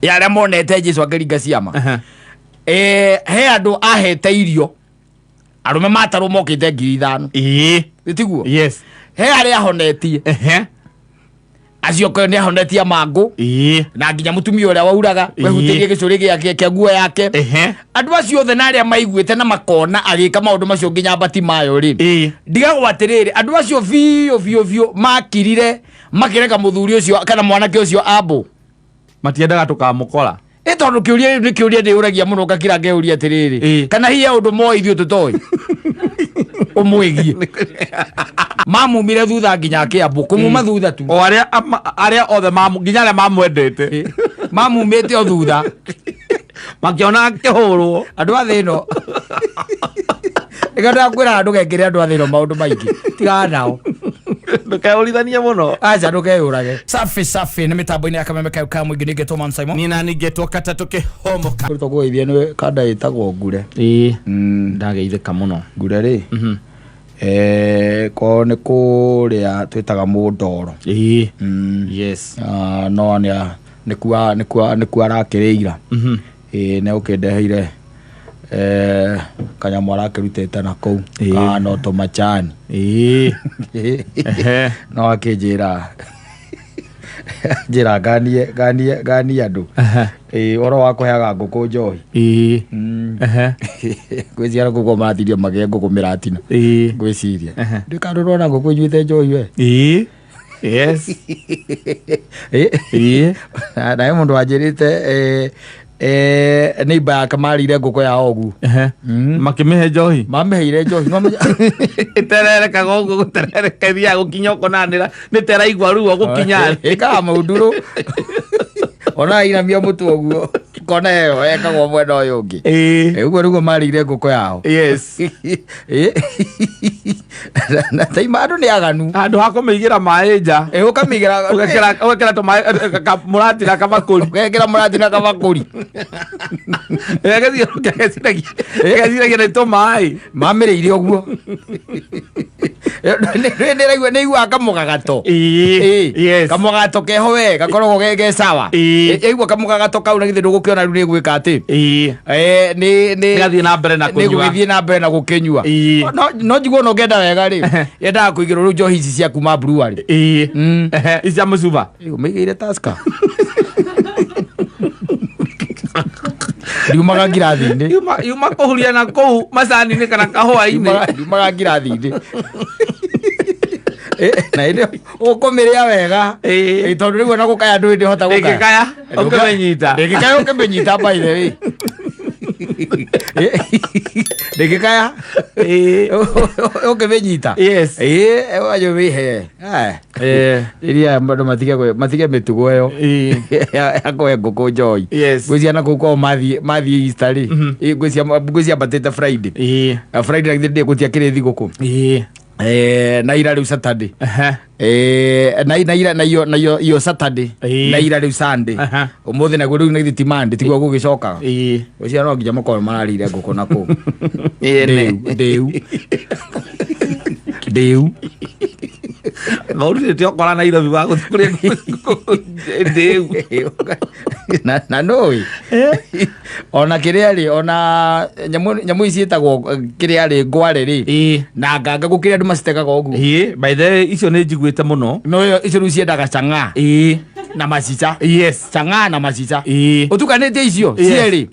Ya arĩa monete Jesu akĩringa ciama. He andũ ahete irio, arũme matarwo mokĩte 5,000. Tiguo? Yes. He arĩa ahonetie. Acio ko nĩ ahonetie mangũ na nginya mũtumia ũrĩa wauraga wehutĩrie gĩcũrĩ gĩake kĩa nguo yake. Andũ acio othe na arĩa maiguĩte na makona agĩka maũndũ macio nginya Batimayo rĩ, ndigagwo atĩrĩrĩ, andũ acio biũ biũ biũ makirire makĩreka mũthuri ũcio kana mwanake ũcio ambũ. Matiendaga tũkamũkora. Ĩ tondũ kĩũria nĩ kĩũria ndĩũragia mũno ngakira ngeuria atĩrĩrĩ, kana hihi ũndũ moĩ ithuĩ tũtoĩ ũmwĩgiĩ? Mamumire thutha nginya akĩambũ kũmuma thutha tu. O arĩa arĩa othe nginya arĩa mamwendete. Mamumĩte o thutha. Makĩona akĩhũrwo. Andũ a thĩ ĩno, nĩkĩo ndakwĩraga ndũgekĩre andũ a thĩ ĩno maũndũ maingĩ, tigana nao. Ndũkeũrithanie mũno. Aca, ndũkeyũrage. Safi safi, nĩ mĩtambo-inĩ ya Kameme kayo ka mũingĩ, nĩngetwo Man Simon. Niĩ nani ngetwo katatũ kĩhomoka. Kũrutwo kũgeithia nĩ kanda ĩtagwo Ngure. Ĩĩ, ndageithĩka mũno. Ngure rĩ, kwao nĩ kũrĩa twĩtaga Mũndoro. Ĩĩ. Yes. Ah, no nĩkuo arakĩrĩira. Ĩĩ, nĩ ũkĩndeheire kanyamũ arakĩrutĩte na kũu. Kahana o tũmacani. Ĩĩ. Ehe. No akĩnjĩra njĩra nganie nganie nganie andũ. Ĩĩ, ũhoro wa kũheaga ngũkũ njohi. Ĩĩ. Ehe. Ngwĩciria ngũkũ maratirie magĩe ngũkũ mĩratina. Ĩĩ. Ngwĩciria ndĩka ndũrona ngũkũ inyuĩte njohi we. Ĩĩ. Yes. Ĩĩ. Na he mũndũ wanjĩrĩte neighbor yake marĩire ngũkũ yao ũguo. Makĩmĩhe njohi. Mamĩheire njohi. Ĩtererekaga ũguo gũterereka ĩthiaga gũkinya ũkonanĩra nĩ teraigua ruo gũkinya thĩ. Ĩkaga maũndũrũ ona inamia mũtwe ũguo kona ĩyo ĩkagwo mwena ũyũ ũngĩ. Ũguo nĩguo marĩire ngũkũ yao. Yes. Na taima andũ nĩ aganu. Handũ ha kũmĩigĩra maĩ nja. Ũkamĩigĩra ũgekĩra tũmaĩ mũratina kabakũri. Ũgekĩra mũratina kabakũri. Ĩgeciragia nĩ tũmaĩ. Mamĩrĩire ũguo. Nĩ iguaga kamũgagato. Yes. Kamũgagato keho we gakoragwo ge sawa. Yaigua kamũgagato kau na githĩ ndũgũkĩona rĩu nĩ gwĩka atĩ. Nĩ Nĩgathiĩ na mbere na nĩ kũnyua. gũgĩthiĩ na mbere na gũkĩnyua. No njiguo ona ũngĩenda wega rĩ, yendaga kũigĩrwo rĩu njohi ici cia kuma brewery. Ici cia mũcuba. Ũmĩigĩire Tusker. Ndiumaga ngirathi-inĩ. Yuma kũhuria na kũu macani-inĩ kana kahũa-inĩ. Ndiumaga ngirathi-inĩ. Na hĩndĩ ũkũmĩrĩa wega. Tondũ rĩu ona gũkaya ndũĩ ndĩhota gũkaya. Ndĩngĩkaya, ũkĩmĩnyita. Ndĩngĩkaya ũkĩmĩnyita by the way. Ndĩngĩkaya ũkĩmĩnyita. Yes. Wanjũ wĩhe. Iria andũ matige mĩtugo ĩyo ya kũhe ngũkũ njohi. Yes. Ngwĩciria na kũu kwao mathiĩ Easter rĩ, ngwĩciria ambatĩte Friday. Na Friday na githĩ ndĩ gũtiakĩrĩ thigũkũ. Na ira rĩu Saturday. Na ira na iyo na iyo iyo Saturday. Na ira rĩu Sunday. Ũmũthĩ naguo rĩu nĩ githĩ ti Monday tiguo gũgĩcokaga. Ngwĩciria no nginya makorwo mararĩire ngũkũ na kũu. Ndĩu. Ndĩu. Maurutĩte ũkora Nairobi wa gũthiĩ kũrĩa ndĩu. Na nũĩ ona kĩrĩa rĩ, ona nyamũ ici ciĩtagwo kĩrĩa rĩ, ngware rĩ, na nganga, gũkĩrĩ andũ macitegaga ũguo. Ĩĩ, by the way, icio nĩ njiguĩte mũno. No icio rĩu ciendaga chang'aa na macica. Yes. Chang'aa na macica. Ũtukanĩtie icio cierĩ.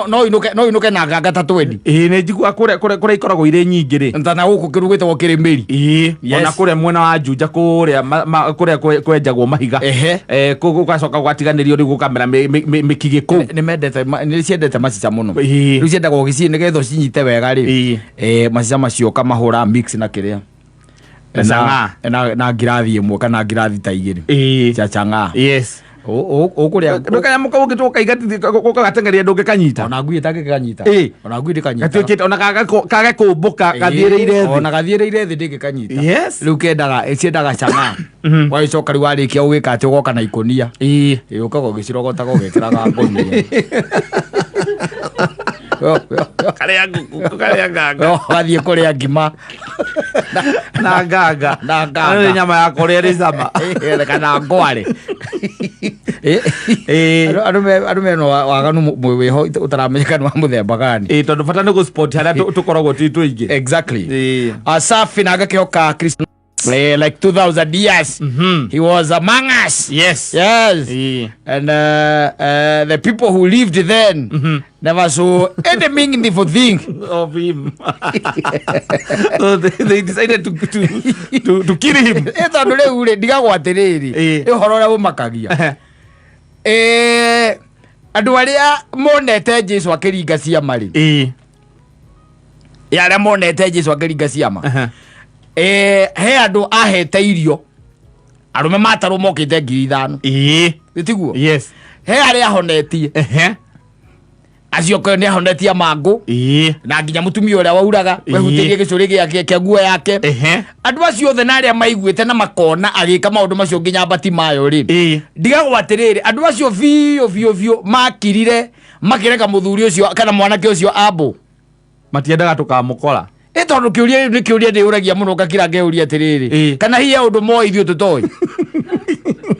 No inũke na nganga ta 20. Ĩĩ, nĩ njiguaga kũrĩa ikoragwo irĩ nyingĩ rĩ. Ta na gũkũ kĩndũ gĩtagwo kĩrĩmĩri. Yes. Ona kũrĩa mwena wa Juja kũrĩa kũrĩa kwenjagwo mahiga. Kũu gũgacoka gũgatiganĩrio rĩu gũkamera mĩkigĩ kũu. Nĩ mendete nĩ ciendete macica mũno. Rĩu ciendaga ũgĩciĩ nĩgetha ũcinyite wega rĩ. Macica macio ũkamahũra mix na kĩrĩa. Na chang'aa. Na ngirathi ĩmwe kana ngirathi ta igĩrĩ. Cia chang'aa. Yes. Ũkũrĩa Ndũkanyamũ kau ũngĩtua ũgagateng'eria ndũngĩkanyita. Ona ngui ĩtangĩkanyita. Ona ngui ndĩkanyita. Gatuĩkĩte ona kage kũmbũka gathiĩrĩire thĩ. Ona gathiĩrĩire thĩ ndĩngĩkanyita. Yes. Rĩu ciendaga chang'aa. Wagĩcoka rĩu warĩkia ũgĩka atĩ ũgoka na ikũnia. Ũkaga ũgĩcirogotaga ũgĩkĩraga ngũnia. Karĩa ngũkũ, karĩa nganga. Wathiĩ kũrĩa ngima. Na nganga. Na nganga. Nĩ nyama ya kũrĩa ĩrĩ cama. Kana ngware. Ĩĩ. Andũ mena waganu wĩho ũtaramenyeka nĩ wa mũthemba gani. Ĩĩ, tondũ bata nĩ gũ-spot harĩa tũkoragwo twĩ tũingĩ. Exactly. Ĩĩ. Asafi na agakĩhoka Kristo like 2000 years he was among us. Yes. Yes. Ĩĩ. And the people who lived then never saw any meaningful thing of him. So they decided to kill him. Ĩ tondũ rĩu rĩ, ndigagwo atĩrĩrĩ, Ĩĩ. ĩ ũhoro ũrĩa ũmakagia, andũ arĩa monete Jesu akĩringa ciama rĩ, ĩ arĩa monete Jesu akĩringa ciama, he andũ ahete irio, arũme matarwo mokĩte 5,000. Tiguo? Yes. He arĩa ahonetie, acio ko nĩ ahonetie mangũ na nginya mũtumia ũrĩa wauraga wehutĩrie gĩcũrĩ gĩake kĩa nguo yake. Andũ acio othe na arĩa maiguĩte na makona agĩka maũndũ macio nginya Batimayo rĩ, ndigagwo atĩrĩrĩ, andũ acio biũ biũ biũ makirire makĩreka mũthuri ũcio kana mwanake ũcio ambũ. Matiendaga tũkamũkora. Ĩ tondũ kĩũria nĩ kĩũria ndĩũragia mũno, ngakira ngeuria atĩrĩrĩ, kana hihi he ũndũ moĩ ithuĩ tũtoĩ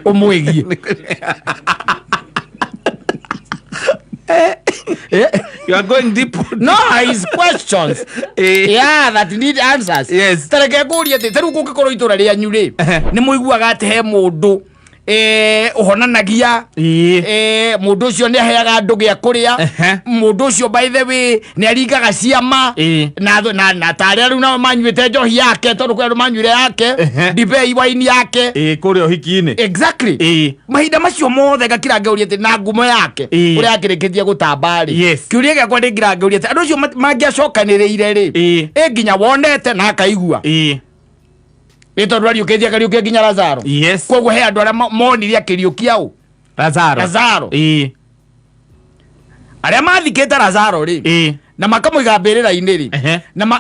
ũmwĩgiĩ? You are going deep. No, his questions, yeah, that need answers. Tareke ngũrie atĩ tarĩu kũngĩkorwo itũra rĩanyu rĩ, nĩ mũiguaga atĩ he mũndũ ũhonanagia, mũndũ ũcio nĩ aheaga andũ gĩa kũrĩa, mũndũ ũcio by the way nĩ aringaga ciama, na tarĩa rĩu nao manyuĩte njohi yake, tondũ kwĩ andũ manyuire yake, ndibei, waini yake. Ĩĩ, kũrĩa ũhiki-inĩ. Exactly. Mahinda macio mothe ngakira ngeuria atĩ na ngumo yake, ũrĩa akĩrĩkĩtie gũtamba rĩ, kĩũria gĩakwa ndĩngira ngeuria atĩ andũ acio mangĩacokanĩrĩire rĩ, ĩ nginya wonete na akaigua, ĩ tondũ ariũkĩtie, akariũkia nginya Lazaro. Koguo he andũ arĩa monire akĩriũkia ũ? Lazaro. Lazaro. Arĩa mathikĩte Lazaro rĩ, na makamũiga mbĩrĩra-inĩ rĩ,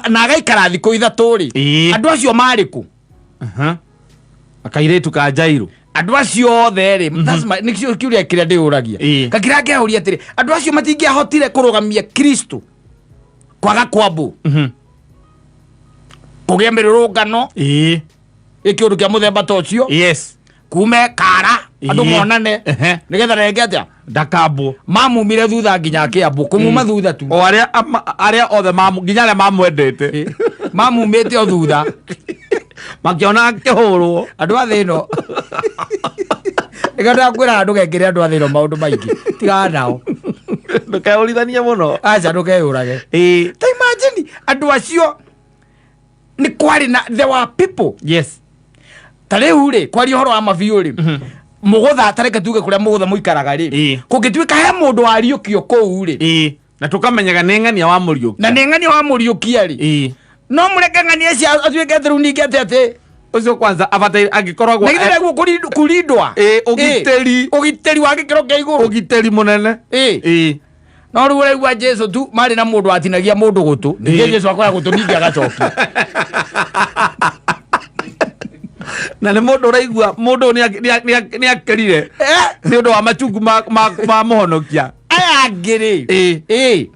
na agaikara thikũ 3 rĩ, andũ acio marĩ kũ? Akairĩtu ka Jairũ. Andũ acio othe rĩ, that's nĩkĩo kĩũria kĩrĩa ndĩũragia. Ngakira ngeuria atĩrĩ, andũ acio matingĩahotire kũrũgamia Kristo kwaga kwambũ, kũgĩa mĩrũrũngano, ĩ kĩũndũ kĩa mũthemba ta ũcio, kume kara andũ monane, nĩgetha renge atĩa? Ndakambwo. Mamumire thutha nginya akĩambwo, kũmuma thutha tu. O arĩa arĩa othe nginya arĩa mamwendete. Mamumĩte o thutha. Makĩona akĩhũrwo. Andũ a thĩ ĩno, nĩkĩo ndakwĩra ndũgekĩre andũ a thĩ ĩno maũndũ maingĩ, tigana nao. Ndũkeũrithanie mũno. Aca, ndũkeyũrage. Ta imagine andũ acio nĩ kwarĩ na, there were people. Ta rĩu rĩ, kwaria ũhoro wa mabiũ rĩ, mũgũtha, ta reke tuge kũrĩa mũgũtha mũikaraga rĩ, kũngĩtuĩka he mũndũ wariũkio kũu rĩ, Na tũkamenyaga nĩ ng'ania wa mũriũkia. Na nĩ ng'ania wa mũriũkia rĩ, no mũreke ng'ania cia atuĩke atĩ rĩu ningĩ atĩ Ũcio kwanza abataire angĩkoragwo na githĩ nĩguo kũrindwa? Ĩĩ, ũgitĩri. Ũgitĩri wa gĩkĩro kĩa igũrũ. Ũgitĩri mũnene. No rĩu ũraigua Jesu tu marĩ na mũndũ watinagia mũndũ gũtũ, ningĩ Jesu akoya gũtũ, ningĩ agacokia. Na nĩ mũndũ ũraigua mũndũ ũyũ nĩ akĩrire nĩ ũndũ wa machungu ma mũhonokia. Aya angĩ rĩ, ĩĩ,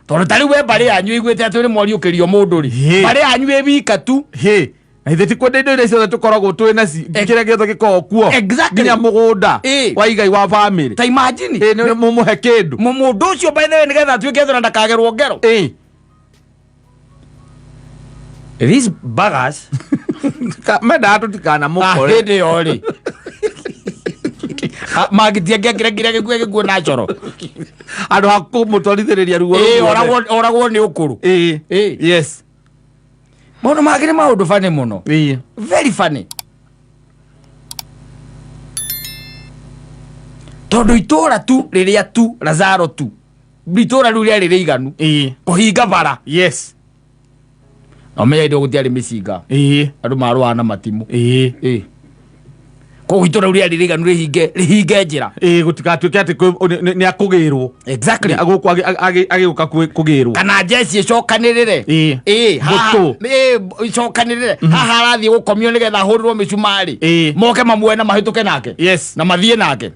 tondũ ta rĩu we mbarĩ yanyu ĩiguĩte atĩ nĩ mwariũkĩrio mũndũ rĩ, mbarĩ yanyu ĩ wika tu. Hĩ. Na ithe ti kwenda indo iria ciothe tũkoragwo twĩ naci, kĩrĩa gĩothe gĩkoragwo kuo, nginya mũgũnda wa igai wa family. Ta imagine. Ĩĩ, nĩ mũmũhe kĩndũ. Mũndũ ũcio by the way nĩgetha atuĩke atĩ na ndakagerwo ngero. These buggers. Mendaga tũtikanamũkore. Hĩndĩ ĩyo rĩ, mangĩtiangĩakĩrekire gĩkuo, gĩkuo na coro. Andũ a kũmũtwarithĩrĩria ruo rũu ruothe. Oragwo nĩ ũkũrũ. Maũndũ mangĩ nĩ maũndũ funny mũno. Very funny, tondũ itũra tu rĩrĩa tu Lazaro tu, itũra rĩu rĩarĩ rĩiganu kũhinga bara. Na ũmenye indo gũtiarĩ mĩcinga, andũ marũaga na matimũ. Koguo itũra rĩu rĩarĩ rĩiganu rĩhinge njĩra. Ĩĩ, gũtigatuĩke atĩ nĩ akũgĩrwo. Gũkũ agĩũka kũgĩrwo. Kana njeci ĩcokanĩrĩre. Haha. Mbũtũ. Ĩĩ, ĩcokanĩrĩre haha arathiĩ gũkomio nĩgetha ahũrĩrwo mĩcumarĩ. Moke mamuoe na mahĩtũke nake. Na mathiĩ nake.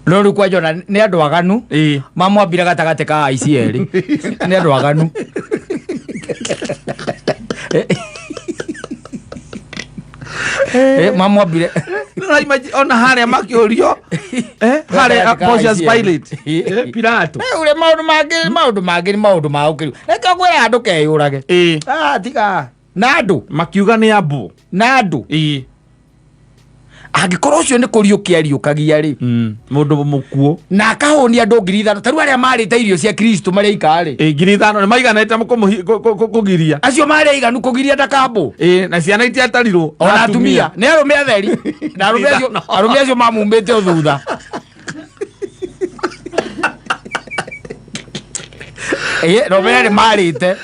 No rĩu kwa Jona nĩ andũ aganu. Mamwambire gatagatĩ ka aici erĩ, nĩ andũ aganu. Mamwambire. No, imagine, ona harĩa makĩũrio, harĩa Pontius Pilate, Pilato. Ure maũndũ mangĩ, maũndũ mangĩ nĩ maũndũ ma ũkĩru. Reke ngwĩra andũ keyũrage. Ah, tiga na andũ. Makiuga nĩ ambu. Na andũ. Angĩkorwo ũcio nĩ kũriũkia ariũkagia rĩ, Mũndũ mũkuũ na akahũnia andũ 5,000, ta rĩu arĩa marĩte irio cia Kristo marĩ aika rĩ, 5,000 nĩ maiganĩte kũgiria. Acio marĩ aiganu kũgiria ndakambũ. Na ciana itiatarirwo. Ona atumia nĩ arũme atheri, na arũme acio mamumĩte o thutha. No mere marĩte.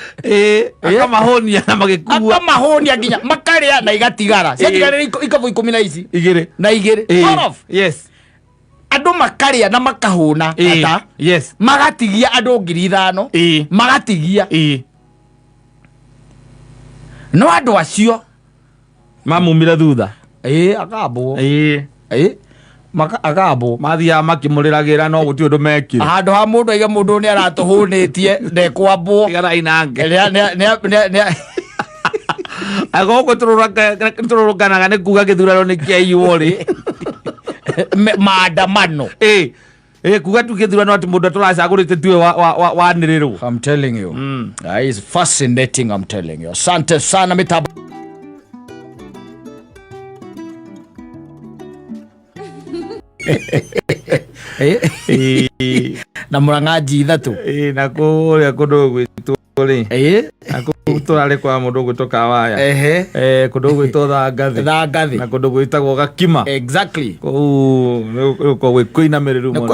Akamahũnia na magĩkua. Akamahũnia nginya makarĩa na igatigara. Ciatigarire ikabu ikũmi na ici. Igĩrĩ. Na igĩrĩ. Twelve. Andũ makarĩa na makahũna. Ata. Magatigia andũ 5,000. Magatigia. No andũ acio mamumire thutha. Akambwo. Akambwo. Mathiaga makĩmũrĩragĩra no gũtirĩ ũndũ mekire. Handũ ha mũndũ aiga mũndũ nĩ aratũhũnĩtie ndekwambwo. Tigarai nake. Agũkũ tũrũrũkanaga nĩ kuga gĩthurano nĩ kĩaiywo rĩ. Maandamano. Kuga tu gĩthurano atĩ mũndũ tũracagũrĩte tiwe wanĩrĩrwo. I'm telling you. That is fascinating, I'm telling you. Asante sana mitambo. Na Murang'a nji ithatũ. Na kũrĩa kũndũ gwitũ rĩ. Na kũu tũrarĩ kwa mũndũ ũgwĩtwo Kawaya. Kũndũ gwĩtwo Thangathĩ. Thangathĩ. Na kũndũ gwĩtagwo Gakima. Kũu nĩ gũkoragwo gwĩ kũinamĩrĩru Nĩ mũno.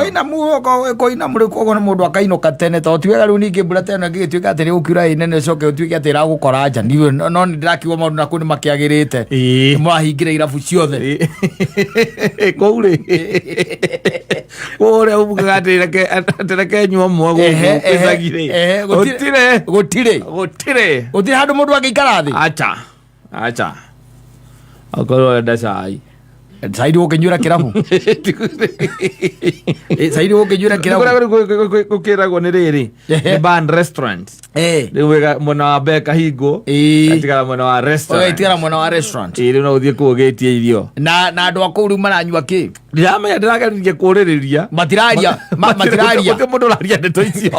kũinamũrĩru, koguo nĩ mũndũ akainũka tene, tondũ ti wega rĩu ningĩ mbura ta ĩno ĩngĩgĩtuĩka atĩ nĩ gũkiura ĩ nene ĩcoke ĩtuĩke atĩ ĩragũkora nja. Ndiũĩ, no nĩ ndĩrakiuga maũndũ na kũu nĩ makĩagĩrĩte. Nĩ mũrahingĩra irabu ciothe. Kũu rĩ. Kũrĩa ugaga atĩ reke nyue ũmwe gũkũ gĩcagi rĩ. Gũtirĩ. Gũtirĩ. Gũtirĩ. Gũtirĩ handũ mũndũ angĩikara thĩ. Acha. Acha. Okorwo ũrenda cai. Cai ndũgũkĩnyuĩra kĩrabu. Cai ndũgũkĩnyuĩra kĩrabu. Kũrĩa gũkĩragwo nĩ rĩrĩ. Nĩ band restaurant. Rĩu wega mwena wa mbere kahingwo. Gatigara mwena wa restaurant. Ũgaitigara mwena wa restaurant. Rĩu no ũthiĩ kũu ũgĩtie irio. Na andũ a kũu rĩu maranyua kĩ? Ndiramenya, ndĩrageririe kũrĩrĩria. Matiraria, matiraria. Gũtirĩ mũndũ ũraria ndeto icio.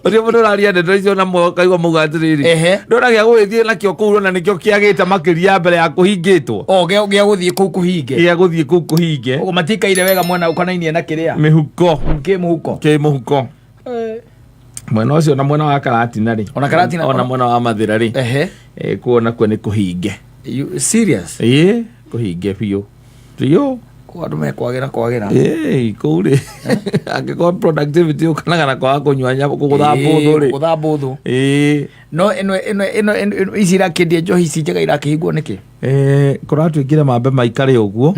Gũtirĩ mũndũ ũraria ndeto icio na mũkaigua mauga atĩrĩrĩ. Ndona gĩa gũgĩthiĩ nakĩo kũu ona nĩkĩo kĩagĩte makĩria mbere ya kũhingĩtwo. O, gĩa gũthiĩ kũu kũhinge. Gĩa gũthiĩ kũu kũhinge. Ũguo matikaire wega mwena ũkonainie na kĩrĩa? Mĩhuko. Kĩ mũhuko? Kĩ mũhuko. Mwena ũcio na mwena wa Karatina rĩ. Ona Karatina, Ona mwena wa Mathĩra rĩ. Kũu ona kuo nĩ kũhinge. You serious? Kũhinge biũ. Biũ. Kũu andũ mekwagĩra kwagĩra. Kũu rĩ. Angĩkorwo productivity ũkanaga na kwaga kũnyua nyamũ, kũgũtha mbũthũ rĩ. Kũgũtha mbũthũ. No ĩno ici irakĩendia njohi ici njega irakĩhingwo nĩkĩ? Kũratuĩkire mambe maikare ũguo.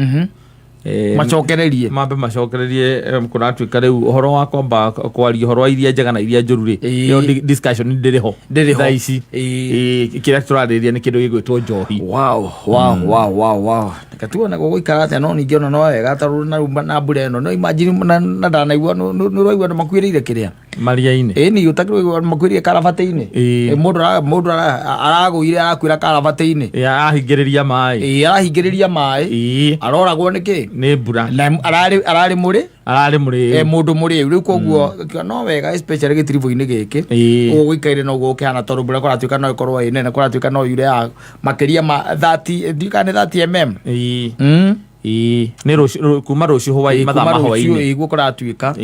Macokererie. Mambe macokererie, kũratuĩka rĩu ũhoro wa kwamba kwaria ũhoro wa iria njega na iria njũru rĩ. Ĩyo discussion ndĩrĩ ho. Ndĩrĩ ho. Thaa ici. Kĩrĩa tũrarĩrĩria nĩ kĩndũ gĩgwĩtwo njohi. Wow, wow, wow, wow, wow. Reke tuone gũgũikara atĩa, no ningĩ ona no wega ta rũrũ na rĩu na mbura ĩno. No imagine na ndanaigua, nĩ ũraigua andũ makuĩrĩire kĩrĩa? Maria-inĩ. Nĩ ũtakĩrĩ andũ makuĩrĩire karabatĩ-inĩ. Mũndũ aragũire, arakuĩra karabatĩ-inĩ. Arahingĩrĩria maĩ. Arahingĩrĩria maĩ. Aroragwo nĩ kĩ? Nĩ mbura. Na ararĩ mũrĩ? Ararĩ mũrĩu. Mũndũ mũrĩu. Rĩu koguo, no wega especially gĩtiribũ-inĩ gĩkĩ. Ũguo gũikaire no ũguo gũkĩhana tondũ mbura kũratuĩka no ĩkorwo ĩ nene, kũratuĩka no yure ya makĩria ma 30, ndiũĩ kana nĩ 30 mm. Nĩ rũciũ, kuma rũciũ hwaĩ, mathaa Kuma ma rũciũ, hwaĩ-inĩ. Guo kũratuĩka.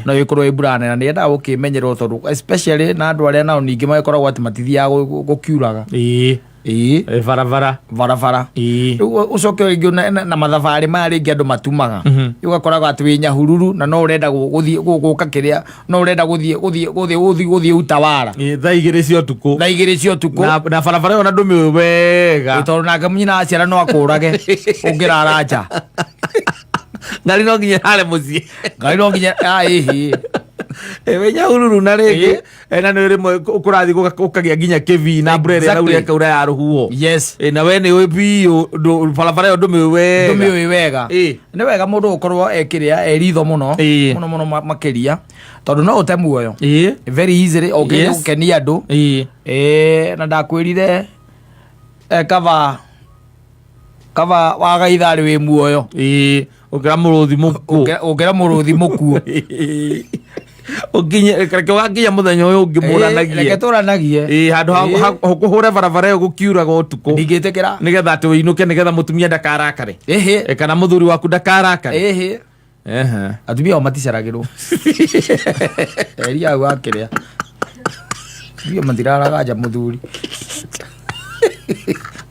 No ĩkorwo ĩ mbura nene, na nĩyendaga gũkĩmenyerwo tondũ especially na andũ arĩa nao ningĩ magĩkoragwo atĩ matithiaga gũkiuraga. Barabara. Barabara. Rĩu ũcoke rĩngĩ na mathabarĩ maya rĩngĩ andũ matumaga. Rĩu ũgakoraga atĩ wĩ Nyahururu na no ũrenda gũthiĩ gũka kĩrĩa, no ũrenda gũthiĩ, gũthiĩ, gũthiĩ, gũthiĩ, gũthiĩ Utawala. Thaa igĩrĩ cia ũtukũ. Thaa igĩrĩ cia ũtukũ. Na barabara ĩyo na ndũmĩũĩ wega. Tondũ nake nyina wa ciana no akũrage ũngĩrara nja. Ngari no nginya ĩrare mũciĩ. Ngari no nginya, ĩhĩ. Wĩ Nyahururu na rĩngĩ. Na nĩ rĩmwe kũrathiĩ gũkagĩa nginya kĩbii na mbura ĩrĩa ĩraura ĩkaura ya rũhuho. Na we nĩ ũĩ biũ, barabara ĩyo ndũmĩũĩ wega. Ndũmĩũĩ wega. Nĩ wega mũndũ gũkorwo ekĩrĩa, e ritho mũno, mũno mũno makĩria, tondũ no ũte muoyo. Very easily, ũngĩenda gũkenia andũ. Na ndakwĩrire, cover Kaba waga ithaa rĩ wĩ muoyo. Ĩĩ, ũkĩra mũrũthi mũkuũ. Ũngĩra mũrũthi mũkuũ. Ũkinye, reke ũgakinya mũthenya ũyũ ũngĩ mũranagie. Reke tũranagie. Ĩĩ, handũ ha kũhũre barabara ĩyo gũkiuraga ũtukũ. Ndingĩtĩkĩra. Nĩgetha atĩ ũinũke nĩgetha mũtumia ndakarakare. Ĩhĩ. Kana mũthuri waku ndakarakare. Ĩhĩ. Ehe. Atumia o maticaragĩrwo. Eria hau akĩrĩa. Atumia matiraraga nja mũthuri.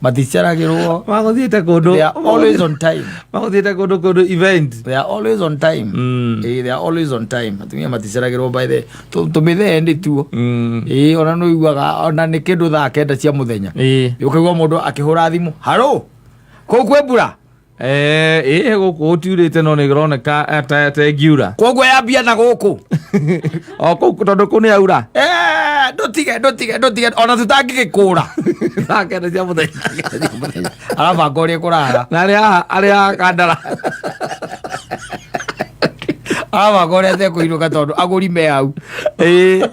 Maticaragĩrwo. Magũthiĩte kũndũ. They are always on time. Magũthiĩte kũndũ kũndũ event. They are always on time. They are always on time. Atumia maticaragĩrwo by the tũmĩthee nĩ tuo. Ĩĩ, ona nĩ ũiguaga ona nĩ kĩndũ thaa 9 cia mũthenya. Ũkaigua mũndũ akĩhũra thimũ, haro, kũu kwĩ mbura? Ĩĩ, gũkũ gũtiurĩte no nĩ kũroneka ta ĩngiura. Koguo yambia na gũkũ. O kũu tondũ kũu nĩ yaura. Ndũtige, ndũtige, ndũtige, ona tũtangĩgĩkũra. Thaa 9 cia mũthenya. Arabanga ũrĩa kũrara. Na arĩa haha, arĩa haha Kandara. Arabanga ũrĩa atekũinũka tondũ agũri me hau. Ĩĩ,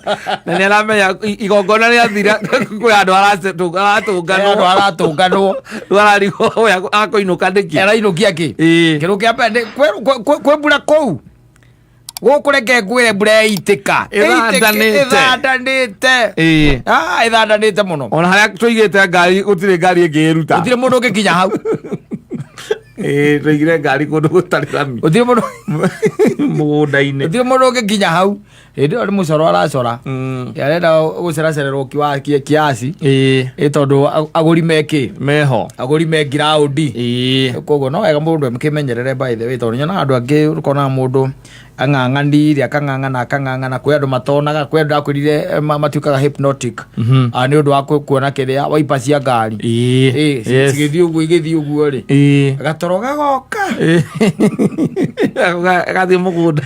na nĩ aramenya igongona rĩathira kwĩ handũ aratũnganwo. Handũ aratũnganwo. Rĩu ararigwo we akũinũka nĩkĩ? Arainũkia kĩ? Ĩĩ. Kĩndũ kĩa mbere nĩ kwĩ mbura kũu. Gũkũ reke ngwĩre mbura yaitĩka. Ĩthandanĩte. Ĩthandanĩte. Ĩĩ. Ĩthandanĩte mũno. Ona harĩa tũigĩte ngari gũtirĩ ngari ĩngĩ ĩruta. Gũtirĩ mũndũ ũngĩkinya hau. Ĩĩ, tũigire ngari kũndũ gũtarĩ rami. Gũtirĩ mũndũ Mũgũnda-inĩ. Gũtirĩ mũndũ ũngĩkinya hau. Hĩndĩ ĩyo nĩ mũcoro aracora. Arenda gũceracererwo kiasi. Ĩĩ. Ĩ tondũ agũri me kĩ? Meho. Agũri me ngiraũndi. Ĩĩ. Koguo no wega mũndũ akĩmenyerere by the way tondũ nyonaga andũ angĩ ũkonaga mũndũ ang'ang'anire akang'ang'ana akang'ang'ana kwĩ andũ matonaga kwĩ andũ ndakwĩrire matuĩkaga hypnotic. Nĩ ũndũ wa kuona kĩrĩa waipa cia ngari. Ĩĩ. Ĩĩ, Yes. cigĩthiĩ ũguo igĩthiĩ ũguo rĩ. Ĩĩ. Gatoro gagoka. Ĩĩ. Gathiĩ mũgũnda.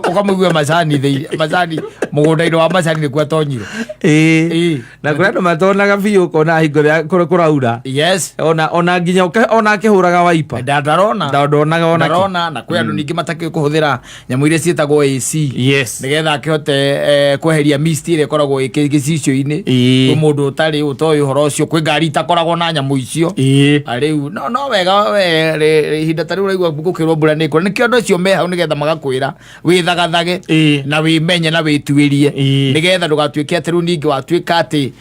Ũkamũigua macani thĩinĩ, macani mũgũnda-inĩ wa macani nĩkuo atonyire. Ĩĩ. Ĩĩ. Na kũrĩ andũ matonaga biũ ũkona hingo ĩrĩa kũraura. Yes. Ona nginya ona akĩhũraga waipa. Ndarona. Ndonaga ona kĩ. Ndarona na kwĩ andũ ningĩ matakĩũĩ kũhũthĩra nyamũ iria ciĩtagwo AC. Yes. Nĩgetha akĩhote kweheria mist ĩrĩa ĩkoragwo ĩ gĩcicio-inĩ. Ĩĩ. Kwĩ mũndũ ũtarĩ ũtoĩ ũhoro ũcio, kwĩ ngari itakoragwo na nyamũ icio. Ĩĩ. Rĩu no wega we ihinda ta rĩu ũraigua gũkĩrwo mbura nĩ ĩkũra. Nĩkĩo andũ acio me hau nĩgetha magakwĩra wĩthagathage Ĩĩ. na wĩmenye na wĩtuĩrie. Ĩĩ. Nĩgetha ndũgatuĩke atĩ rĩu ningĩ watuĩka atĩ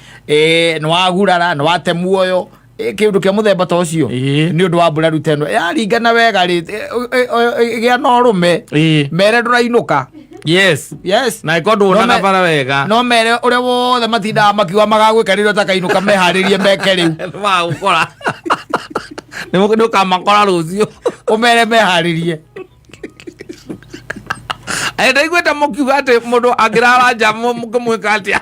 nĩ wagurara, nĩ wate muoyo. Kĩndũ kĩa mũthemba ta ũcio. Ĩĩ. Nĩ ũndũ wa mbura rĩu ta ĩno. Yaringana wega rĩ, gĩa na ũrũme. Ĩĩ. Mere ndũrainũka. Yes. Yes. Na ĩkorwo ndũonaga bara wega. No mere ũrĩa wothe matindaga makiuga magagwĩka rĩrĩa ũtakainũka meharĩrie meke rĩu. Nĩmagũkora. Nĩ ũkamakora rũciũ. Ũmere meharĩrie. Ndaiguĩte mũkiuga atĩ mũndũ angĩrara nja mũkĩmwĩka atĩa?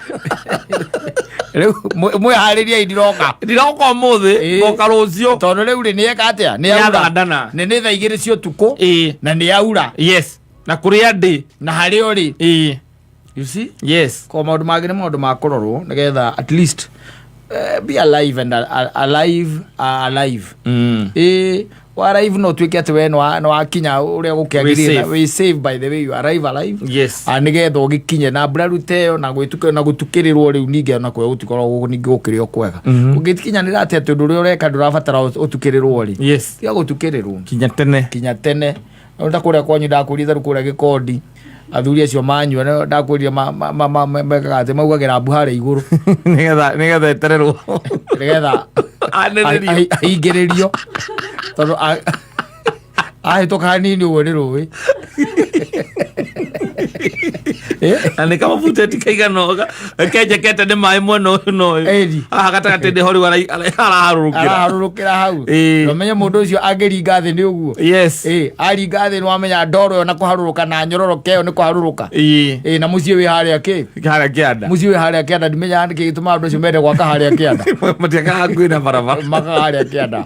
Rĩu mwĩharĩrie ndiroka. Ndiroka ũmũthĩ, Ĩĩ. ngoka rũciũ. Tondũ rĩu rĩ, nĩeka atĩa? Nĩ Nĩ aura. athandana. Nĩ thaa 2 cia ũtukũ. Ĩĩ. Na nĩ aura. Yes. Na kũrĩa ndĩ. Na harĩa ũrĩ. Ĩĩ. You see? Yes. Kwa maũndũ mangĩ nĩ maũndũ ma kũrorwo nĩgetha at least be alive and alive, alive. Ĩĩ, wa arrive no tuĩke atĩ we nĩ wakinya ũrĩa gũkĩagĩrĩire. Wĩ safe. Wĩ safe by the way, you arrive alive. Yes. Nĩgetha ũgĩkinye na mbura rĩu ta ĩyo na gwĩtuka na gũtukĩrĩrwo rĩu ningĩ ona kwega gũtikoragwo ningĩ gũkĩrĩ o kwega. Ũngĩkinyanĩra atĩ atĩ ũndũ ũrĩa ũreka ndũrabatara ũtukĩrĩrwo rĩ. Yes. Tiga gũtukĩrĩrwo. Kinya tene. Kinya tene. No ta kũrĩa kwanyu ndakwĩrire ta rĩu kũrĩa Gĩkondi. Athuri acio manyua, nĩ ndakwĩrire mekaga atĩ maugagĩra mbu harĩa igũrũ. Nĩgetha etererwo. Nĩgetha Anĩrĩrio. aingĩrĩrio. Tondũ ahĩtũka hanini ũguo nĩ rũĩ. Na nĩ kamabuteti kaigana ũga, kenjekete nĩ maĩ mwena ũyũ na ũyũ. Ĩni. Haha gatagatĩ nĩho rĩu araharũrũkĩra. Araharũrũkĩra hau. Ĩĩ. Na ũmenye mũndũ ũcio angĩringa thĩ nĩ ũguo. Yes. Ĩĩ, aringa thĩ nĩ wamenya ndoro ĩyo na kũharũrũka na nyororoke ĩyo nĩ kũharũrũka. Ĩĩ. Ĩĩ, na mũciĩ wĩ harĩa kĩ? Harĩa kĩanda. Mũciĩ wĩ harĩa kĩanda, ndimenyaga nĩkĩ gĩtũmaga andũ acio mende gwaka harĩa kĩanda. Matiakaga hakuhĩ na barabara. Makaga harĩa kĩanda.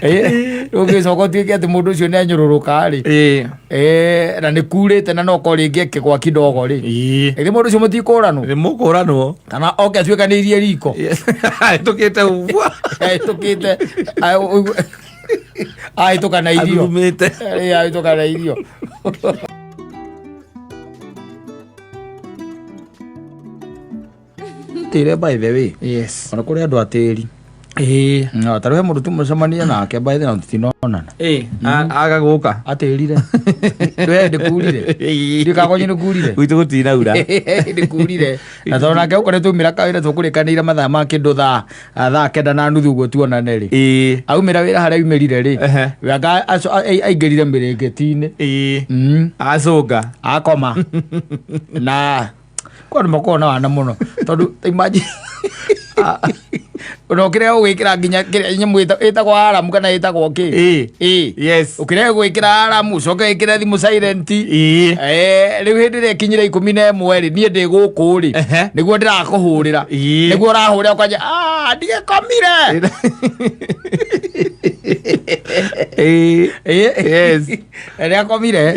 Ĩĩ, ũngĩcoka ũtuĩke atĩ mũndũ ũcio nĩ anyũrũrũka rĩ. Ĩĩ. Ĩĩ, na nĩ kurĩte na no korwo rĩngĩ akĩgwa kidogo rĩ. Ĩĩ. Ĩthĩ mũndũ ũcio mũtikũranwo. Nĩ mũkũranwo. Kana oke atuĩkanĩirie riko. Yes. Ahĩtũkĩte ũguo. Ahĩtũkĩte, ahĩtũka na irio. Athurumĩte. Ĩĩ, ahĩtũka na irio. Tĩre by the way. Yes. Ona kũrĩ andũ atĩri. No tarä he må ndå tå nake by the way, na tũtinonana. Aga gũka. Atĩrire we ndĩkurire, ndikagonye nĩkurire. Gwitũ gũtinaura. Ndĩkurire, na tondũ nake ũkoretwo aumĩra kawĩra, tũkũrĩkanĩire mathaa ma kĩndũ thaa 9:30 ũguo tuonane rĩ. Aumĩra wĩra harĩa aumĩrire rĩ, we anga aingĩrire mĩrĩngĩti-inĩ. Acũnga. Akoma na kwa andũ makoragwo na wana mũno, tondũ imagine ona ũkĩrega gũgĩkĩra nginya kĩrĩa nyamũ ĩtagwo alarm kana ĩtagwo kĩ. Ũkĩrega gwĩkĩra alarm, ũcoke wĩkĩre thimũ silent. Rĩu hĩndĩ ĩrĩa ĩkinyire 11 rĩ, niĩ ndĩ gũkũ rĩ, nĩguo ndĩrakũhũrĩra. Nĩguo ũrahũrĩra ũkanja, "Ah, ndigĩkomire." Nĩ akomire.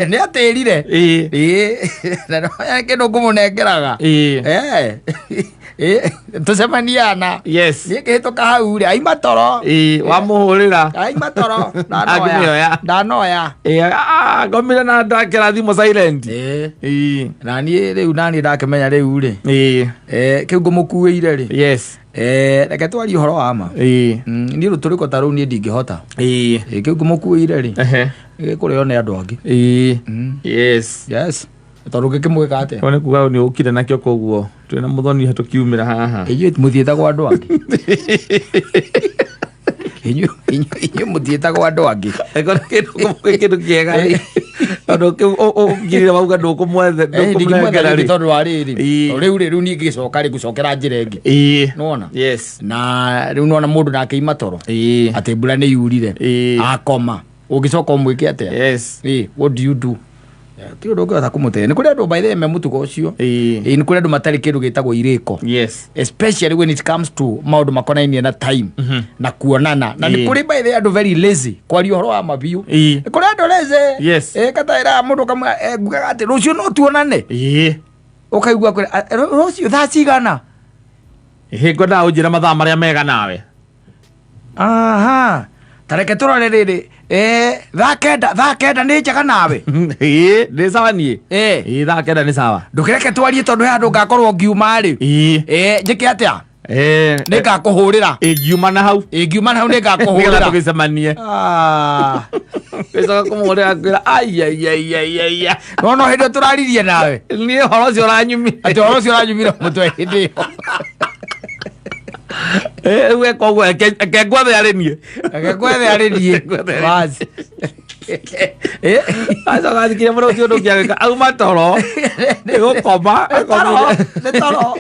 Nĩ atĩrire. Na no kĩndũ ngũmũnengeraga. Tũcemanie ana. Niĩ ngĩhĩtũka hau rĩ, aima toro. Wamũhũrĩra. Aima toro. Angĩmĩoya. Ndanoya. Ah, ngomire na ndakĩra thimũ silent. Na niĩ rĩu naniĩ ndakĩmenya rĩu rĩ, kĩu ngũmũkuĩire rĩ, reke twarie ũhoro wa ma. Niĩ rũtũrĩko ta rũu niĩ ndingĩhota. Kĩu ngũmũkuĩire rĩ, gĩkũrĩo nĩ andũ angĩ. Yes, tondũ ngĩkĩmwĩka atĩa? Ko nĩ kuga nĩ ũkire nakĩo, koguo twĩna mũthoni tũkiumĩra haha. Inyuĩ mũthiĩtagwo andũ angĩ, inyuĩ mũthiĩtagwo andũ angĩ. Angĩkorwo kĩndũ kĩega rĩ, tondũ ũngirire wauga ndũkũmwethe. Ndingĩmwetha ndũkũmũnengera rĩngĩ rĩ. tondũ wa rĩrĩ, rĩu rĩ, rĩu niĩ ngĩcoka rĩ, ngũcokera njĩra ĩngĩ. Nĩwona? Na rĩu nona mũndũ nake ima toro, atĩ mbura nĩ yurire, akoma, ũngĩcoka ũmwĩke atĩa? What do you do? Ti ũndũ ũngĩhota kũmũteithia. Nĩ kũrĩ andũ, by the way, me mũtugo ũcio. Nĩ kũrĩ andũ matarĩ kĩndũ gĩtagwo irĩko, especially when it comes to maũndũ makonainie na time na kuonana, na nĩ kũrĩ, by the way, andũ very lazy, kwaria ũhoro wa mabiũ. Nĩ kũrĩ andũ lazy. Kataĩra mũndũ kamwe, ngugaga atĩ rũciũ no tuonane, ũkaigua kwĩra, "Ah, rũciũ thaa cigana?" Ngwendaga ũnjĩre mathaa marĩa mega nawe. Aha, tareke tũrore rĩrĩ, 9:00, 9:00 nĩ njega nawe? Nĩ sawa niĩ. 9:00 nĩ sawa. Ndũkĩreke twarie, tondũ he handũ ngakorwo ngiuma rĩ. Njĩke atĩa? Nĩ ngakũhũrĩra. Ĩngiuma na hau. Ĩngiuma na hau nĩ nĩgetha ngakũhũrĩra. Tũgĩcemanie. Ah. Gĩcoka kũmũhũrĩra kwĩra aiaiaiaiaia. No hĩndĩ ĩyo tũraririe nawe. Niĩ ũhoro ũcio ũranyumire. Atĩ ũhoro ũcio ũranyumire mũtwe hĩndĩ ĩyo. Rĩu eka ũguo, eke ngwethe arĩ niĩ. Reke ngwethe arĩ niĩ. Ngwethe arĩ niĩ. Basi. Acoka athikirie mũno, ũcio ũndũ ũngĩ auma toro nĩ gũkoma. Nĩ toro, nĩ toro.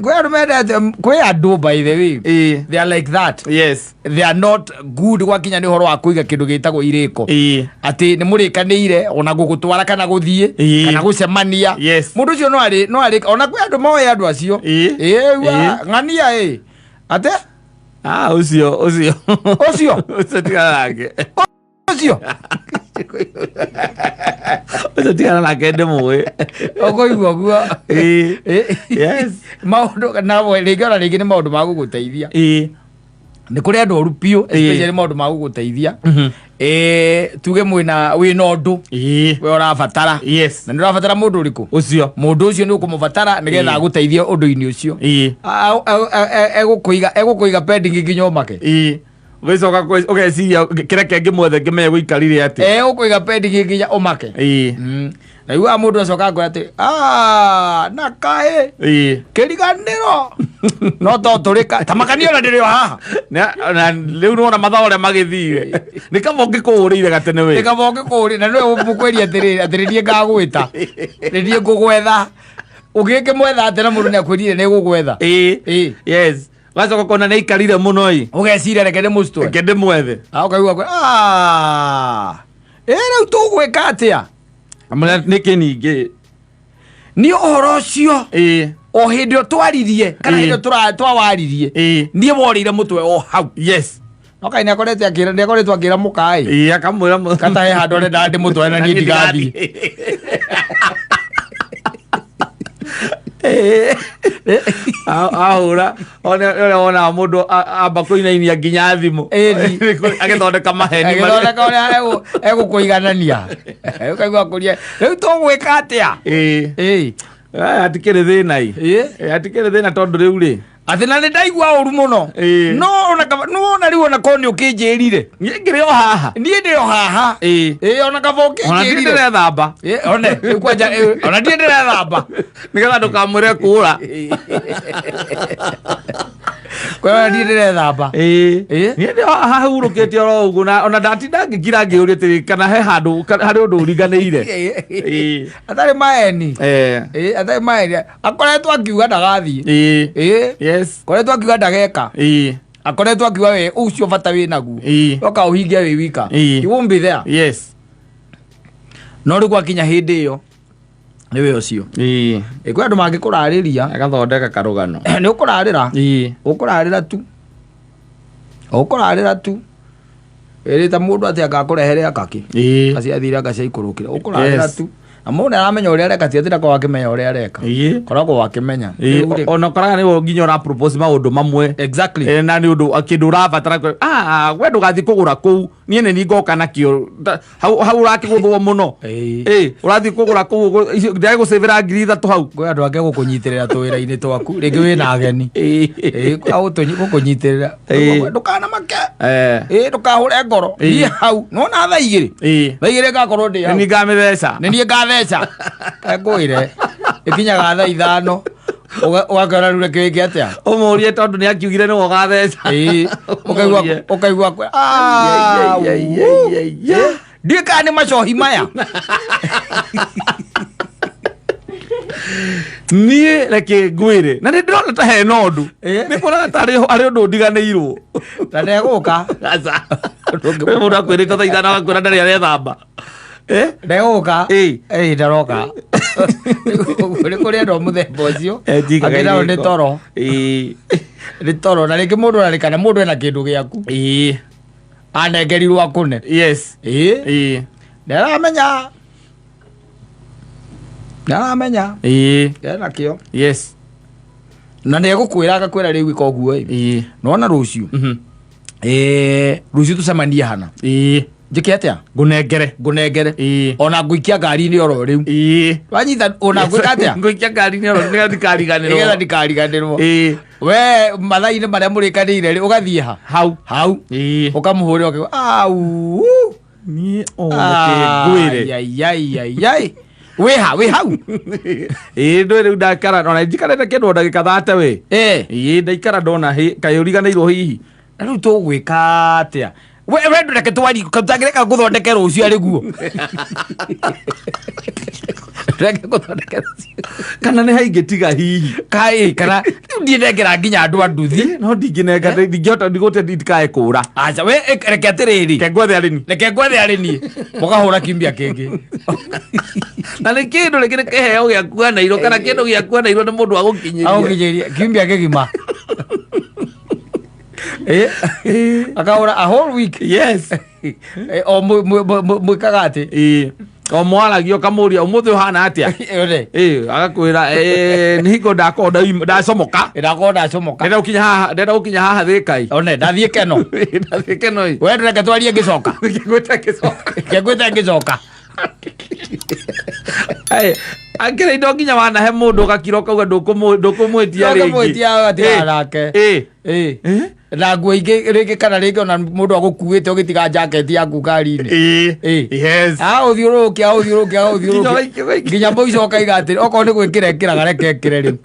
Kwĩ andũ mendete, kwĩ andũ, by the way, they are like that. They are not good gwakinya nĩ ũhoro wa kũiga kĩndũ gĩtagwo irĩko, atĩ nĩ mũrĩkanĩire ona gũgũtwara kana gũthiĩ kana gũcemania. Mũndũ ũcio no arĩ ona kwĩ andũ moĩ andũ acio. Ĩĩ, ng'ania ĩ ate. Ah, ũcio. Ũcio. Ũcio tigana nake. Ũcio. Ũcio tigana nake, ndĩmũĩ. Ũkũigua guo. Maũndũ na rĩngĩ, ona rĩngĩ nĩ maũndũ ma gũgũteithia. Nĩ kũrĩ andũ oru biũ, especially maũndũ ma gũgũteithia. Tuge mwĩna wĩna ũndũ we ũrabatara, na nĩ ũrabatara mũndũ ũrĩkũ. Ũcio. Mũndũ ũcio nĩ ũkũmũbatara nĩgetha agũteithie ũndũ-inĩ ũcio. Egũkũiga pending nginya ũmake. Ũgĩcoka ũgeciria kĩreke ngĩmwethe ngĩmenye gũikarire atĩa. Egũkũiga pending nginya ũmake. Na iguaga mũndũ acoka akwĩra atĩ, "Ah, na kaĩ kĩriganĩro no to tũrĩka ta makania ona ndĩrĩ o haha." Na rĩu nĩwona mathaa ũrĩa magĩthire, nĩ kaba ũngĩkũhũrĩire gatene we. Nĩ kaba ũngĩkũhũrĩra na nĩwe mũkwĩria atĩrĩrĩ, atĩ nĩ niĩ ngagwĩta, nĩ niĩ ngũgwetha. Ũgĩkĩmwetha atĩ na mũndũ nĩ akwĩrire nĩ gũgwetha. Yes, ũgacoka ũkona nĩ aikarire mũno ĩ. Ũgeciria reke ndĩmũcitwe. Reke ndĩmwethe. Ũkaigua kwĩ, "Ah, ĩ rĩu tũgwĩka atĩa?" Amũra nĩkĩ ningĩ? Nĩ ũhoro ũcio o hĩndĩ ĩyo twaririe kana hĩndĩ ĩyo twawaririe, niĩ worĩire mũtwe o hau. No kaĩ nĩakoretwo akĩra, nĩakoretwo akĩra mũkaĩ. Akamwĩra kata he handũ arenda ndĩmũtware na niĩ ndigathiĩ. Ahũra ũrĩa wonaga mũndũ amba kũinainia nginya thimũ agĩthondeka maheni agĩthondeka ũrĩa egũkũiganania, ũkaigua kũria rĩu tũgwĩka atĩa. Hatikĩrĩ thĩna i. Ĩ. Hatikĩrĩ thĩna tondũ rĩu rĩ Atĩ na nĩ ndaigua ũru mũno. Ĩ. No ona kaba nĩwona rĩu ona korwo nĩ ũkĩnjĩrire. Niĩ ngĩrĩ o haha. Niĩ ndĩ o haha. Ĩ. Ĩ, ona kaba Ona ndirĩ ũkĩnjĩrire. ndĩrethamba. Ĩ, one rĩu kwanja ĩ, ona ndirĩ ndĩrethamba. Nĩgetha ndũkamwĩre kũra. Kwa hiyo ndirĩ ndĩrethamba. Ĩ. Ĩ. Niĩ ndĩ o haha hurũkĩte oro ũguo na ona ndatinda ngĩkira ngĩũria atĩrĩ kana he handũ harĩ ũndũ ũriganĩire. Ĩ. Atarĩ maeni. Eh. Ĩ, atarĩ maeni. Akoretwo akiuga ndagathiĩ. Ĩ. Ĩ. Yes. Akoretwo akiuga ndageka. Ĩ. Akoretwo akiuga we ũcio bata wĩ naguo. Ĩ. Oka ũhingie wĩ wika. Ĩ. He won't be there. Yes. No rĩu gwakinya hĩndĩ ĩyo nĩwe ũcio. Ĩ. Ĩ, kwĩ andũ mangĩkũrarĩria. Agathondeka karũgano. Nĩ ũkũrarĩra. Ĩ. Ũkũrarĩra tu. Ũkũrarĩra tu. Ĩrĩte mũndũ atĩ angakũrehere akakĩ. Ĩ. Aciathire akaciaikũrũkĩra. Ũkũrarĩra Yes. tu. Na mũndũ nĩaramenya ũrĩa areka ti atĩ ndakoragwo akĩmenya ũrĩa areka. Ĩ. Koragwo akĩmenya. Ĩ, Rĩu rĩ- ona ũkoraga nĩwe nginya ũra propose maũndũ mamwe. Exactly. Na nĩ ũndũ kĩndũ ũrabatara we ndũgathiĩ kũgũra kũu niĩ nĩ niĩ ngoka nakĩo. Hau hau ũrakĩgũthwo mũno. Ĩ. Ĩ, ũrathiĩ kũgũra kũu ndĩragũcĩvĩra 3,000 hau. Kwĩ andũ angĩ gũkũnyitĩrĩra tũwĩra-inĩ twaku rĩngĩ wĩna ageni. Ĩ. Ĩ, gũkũnyitĩrĩra. Ĩ. Ndũkanamake. Eh. Ĩ, ndũkahũre ngoro. Ĩ. Thiĩ hau. Nĩwona thaa igĩrĩ? Ĩ. Thaa igĩrĩ ngakorwo ndĩ Nĩ hau. niĩ ngamĩtheca. Nĩ niĩ ngatheca. Ngwĩre. Ĩkinyaga thaa ithano. Ũgakĩona rĩu reke wĩke atĩa? Ũmũrie tondũ nĩ akiugire nĩwe ũgatheca. Ĩ, ũkaigua ũkaigua Ai, ai, ai, ai, ai, ai. Ndiũĩ kana nĩ macohi maya. Niĩ reke ngwĩre na nĩ ndĩrona ta hena ũndũ. Ĩ. Nĩ kuonaga ta arĩ ũndũ ndiganĩirwo. Na ndegũka. Aca. Kwĩ mũndũ akwĩrĩte thaa ithano agakwĩra ndarĩ arethamba. Eh? Ndegũka. Ĩ. Ĩ, ndaroka. Nĩ kũrĩ andũ a mũthemba ũcio. Eh, njikaga Angĩ nao nĩ irĩko. toro. Ĩ. Nĩ toro. Na rĩngĩ mũndũ arĩ kana mũndũ ena kĩndũ gĩaku. Ĩ. Anengerirwo akũne. Yes. Ĩ. Ĩ. Nĩaramenya. Nĩaramenya. Ĩ. Ena kĩo. Yes. Na nĩegũkwĩra agakwĩra rĩu ĩka ũguo ĩ. Ĩ. Nĩwona rũciũ. Mhm. Ĩ, rũciũ tũcemanie hana. Ĩ. Njĩke atĩa? Ngũnengere. Ngũnengere. Ĩ. Ona ngũikia ngari-inĩ oro rĩu. Ĩ. Wanyita ona ngwĩka atĩa? Ngũikia ngari-inĩ oro nĩgetha ndikariganĩrwo. Nĩgetha ndikariganĩrwo. Ĩ. We mathaa-inĩ marĩa mũrĩkanĩire rĩ ũgathiĩ ha? Hau. Hau. Ĩ. Ũkamũhũrĩra ũkauga au. Niĩ ona kĩngwĩre. Ai ai ai ai. Wĩ ha? Wĩ hau? Ĩ ndũĩ rĩu ndakara ona njikarĩte kĩndũ o ndagĩka thate we. Ĩ. Ĩ ndaikara ndona kaĩ ũriganĩirwo hihi. Na rĩu tũgwĩka atĩa? We we ndũreke twari tangĩreka ngũthondeke rũciũ arĩ guo. Reke ngũthondeke rũciũ. Kana nĩ haingĩtiga hihi. Kaĩ kana rĩu ndiĩ nginya andũ a nduthi. No ndingĩnenga ndingĩhota ndigũte ndikae kũra. Aca we reke atĩrĩrĩ. Reke ngwethe arĩni. Reke ngwethe arĩni. Mũkahũra kiumia kĩngĩ. Na nĩ kĩndũ rĩngĩ nĩ kĩheo gĩaku anairwo kana kĩndũ gĩaku anairwo nĩ mũndũ agũkinyĩria. Agũkinyĩria kiumia kĩgima. Ĩ akahũra a whole week. Yes. O mwĩkaga atĩ. Ĩ. O mwaragia ũkamũria ũmũthĩ ũhana atĩa? Ĩ. Ĩ agakwĩra nĩ hingo ndakorwo ndacomoka. Ndakorwo ndacomoka. Ndenda gũkinya haha, ndenda gũkinya haha Thĩkai. One ndathiĩ Keno. Ndathiĩ Keno ĩ. We ndũreke twarie ngĩcoka. Ngĩgwĩta ngĩcoka. Ngĩgwĩta ngĩcoka. Akĩrĩ indo nginya wanahe mũndũ ũgakira ũkauga ndũkũmwĩtia rĩngĩ. Ndũkũmwĩtia ũgatigana nake. Ĩ. Ĩ. Ĩ. Na nguo ingĩ rĩngĩ kana rĩngĩ ona mũndũ agũkuĩte ũgĩtiga jaketi yaku ngari-inĩ. Ĩ. Ĩ. Yes. Agũthiũrũrũkia agũthiũrũrũkia agũthiũrũrũkia. Nginya ũgaikia. Nginya mũico ũkaiga atĩrĩ okorwo nĩ gwĩkĩra ĩkĩraga reke ĩkĩre rĩu.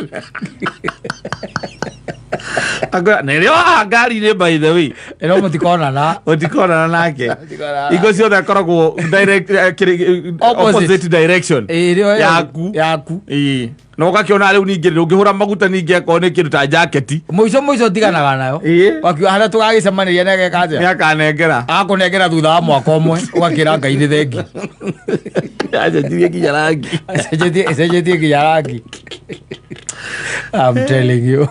Akora na ĩrĩ o haha ngari-inĩ by the way. Ĩno mũtikonana. Ũtikonana nake. Mũtikonana. Hingo ciothe akoragwo direct Opposite. opposite direction. Ĩ, ĩrĩ o Yaku. Yaku. Ĩ. Na ũgakĩona rĩu ningĩ ndũngĩhũra maguta ningĩ akorwo nĩ kĩndũ ta jaketi. Mũico mũico ũtiganaga nayo. Ĩ. Wakiuga harĩa tũgagĩcemanĩria nĩ ageka atĩa? Nĩ akanengera. Agakũnengera thutha wa mwaka ũmwe ũgakĩra Ngai nĩ thengi. Acenjirie nginya rangi. Acenjetie nginya rangi. I'm telling you.